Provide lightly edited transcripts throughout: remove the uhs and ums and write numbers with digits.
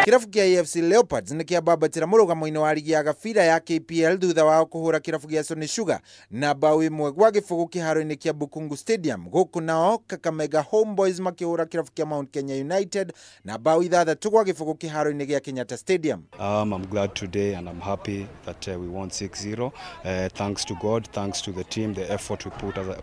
Kĩrabu kĩa AFC Leopards nĩ kĩambambatĩra mũrũgamo-inĩ wa rigi ya gabira ya KPL thutha wao kũhũra kĩrabu gĩa Sony Sugar na bao 1-0 kĩharo-inĩ kĩa Bukungu Stadium. Gũkũ nao Kakamega Homeboys makĩhũra kĩrabu kĩa Mount Kenya United na bao 6-0 kĩharo-inĩ gĩa Kenyatta Stadium. I'm glad today and I'm happy that we won 6-0. Thanks to God, thanks to the team, the effort we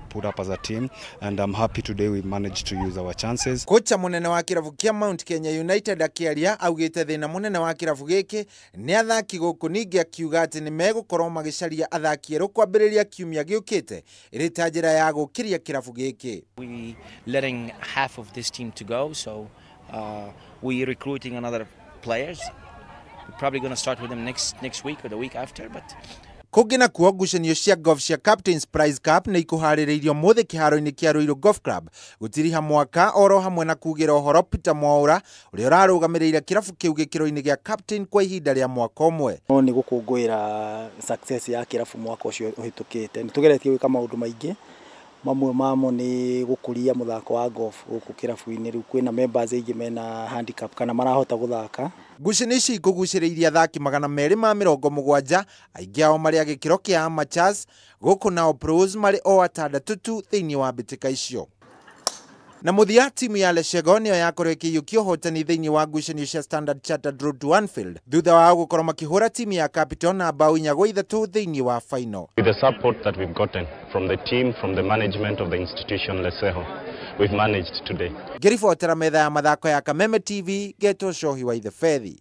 put up as a team, and I'm happy today we managed to use our chances. Kocha munene wa kĩrabu kĩa Mount Kenya United akĩaria augĩte thĩna munene wa kĩrabu gĩkĩ nĩ athaki gũkũ, ningĩ akiuga atĩ nĩ megũkorwo magĩcaria athaki erũ kwambĩrĩria kiumia gĩũkĩte ĩrĩ ta njĩra ya gũkĩria kĩrabu gĩkĩ. We letting half of this team to go, so we recruiting another players. We're probably going to start with them next week or the week after, but Kũngĩ nakuo ngucanio cia golf cia Captain's Prize Cup nĩ ikũharĩrĩirio mũthĩ kĩharo-inĩ kĩa Ruiru Golf Club gũtiriha mwaka oro hamwe na kugĩra ũhoro Peter Mwaura ũrĩa ũrarũgamĩrĩire kĩrabu kĩu gĩkĩro-inĩ gĩa captain kwa ihinda rĩa mwaka ũmwe. No nĩ gũkũngũĩra success ya kĩrabu mwaka ũcio ũhĩtũkĩte. Nĩ tũgeretie gwĩka maũndũ maingĩ, mamwe mamo nĩ gũkũria mũthako wa golf gũkũ kĩrabu-inĩ. Rĩu kwĩna members aingĩ mena handicap kana marahota gũthaka. Ngucanio ici ikũgucĩrĩirie athaki 270, aingĩ ao marĩ a gĩkĩro kĩa amateurs, gũkũ nao pros marĩ o 6 tu thĩinĩ wa mbĩtĩka icio. Na mũthia timu ya Leshego nĩyo yakorwo ĩkĩiyũkia ũhotani thĩinĩ wa ngucanio cia Standard Chartered Road to Anfield thutha wao gũkorwo makĩhũra timu ya Capital na bao 4-3 thĩinĩ wa final. With the support that we've gotten from the team, from the management of the institution Leseho, we've managed today. Ngĩribotera metha ya mathako ya Kameme TV, ngetwo Cohi wa Ithebethi.